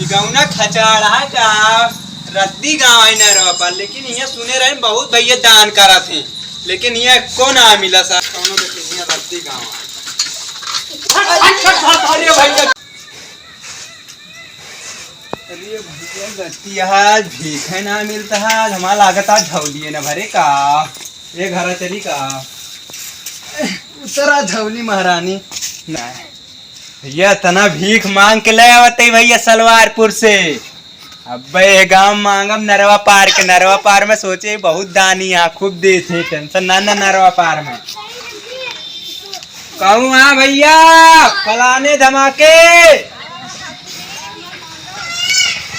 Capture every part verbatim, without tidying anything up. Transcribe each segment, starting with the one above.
गौना खचाड़ा का रद्दी गाँव है नरवा पर, लेकिन यहाँ सुने रहे बहुत भैया दान करत हैं, लेकिन यहाँ एको ना मिला सा। कौनो देखी यहाँ रद्दी गाँव है। अरे भैया, गलती है, आज भीख है ना मिलता है, आज हमारा लागत आज झौली है ना भरे का, ये घरा चली का, उतरा झौली महारानी। नहीं भैया, इतना भीख मांग के ले आवत है भैया सलवारपुर से। अब्बे ये गांव मांगब नरवा पार के, नरवा पार में सोचे बहुत दानी है, खूब देते, टेंशन ना, ना नरवा पार में। कहूँ हाँ भैया, फलाने धमाके।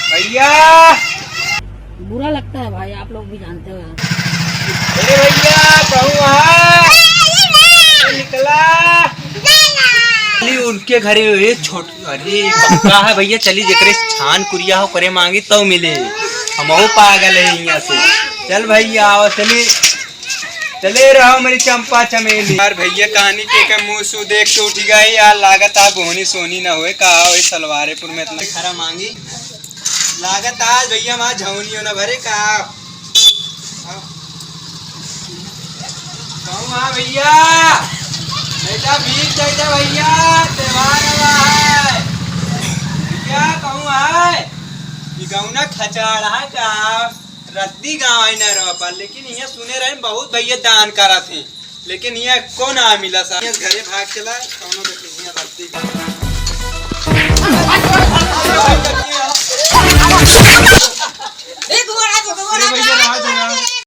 भैया। बुरा लगता है भाई, आप लोग भी जानते हो यार। अरे भैया, कहूँ हाँ। निकला। चली उनके घरे, ए छोट, अरे का है भैया, चली जेकरे छान कुरिया हो करे मांगी तो मिले। हमहू पागल है यहाँ से। चल भैया, आओ, चली। चले रहो मेरी चंपा चमेली। यार भैया, कहानी के का मुंह सु देख के उठी गई यार, लागत आ बोहनी सोनी ना होए का, ओए सलवारेपुर में इतना खरा मांगी। लागत आज भैया हमार झौनी हो ना भरे का। कहूँ हाँ भैया, बेटा भीख दे दे भैया, त्योहार आवा है। भैया कहूँ है, ये गौना खचाड़ा है का? रद्दी गाँव है नरवा पर, लेकिन यहाँ सुने रहे बहुत भैया दान करत हैं, लेकिन यहाँ एको ना मिला सा। यहाँ घरे भाग चला, कौनो देखे यहाँ रद्दी गाँव। ए, घोड़ा, घोड़ा, अरे भैया, रहा जरा।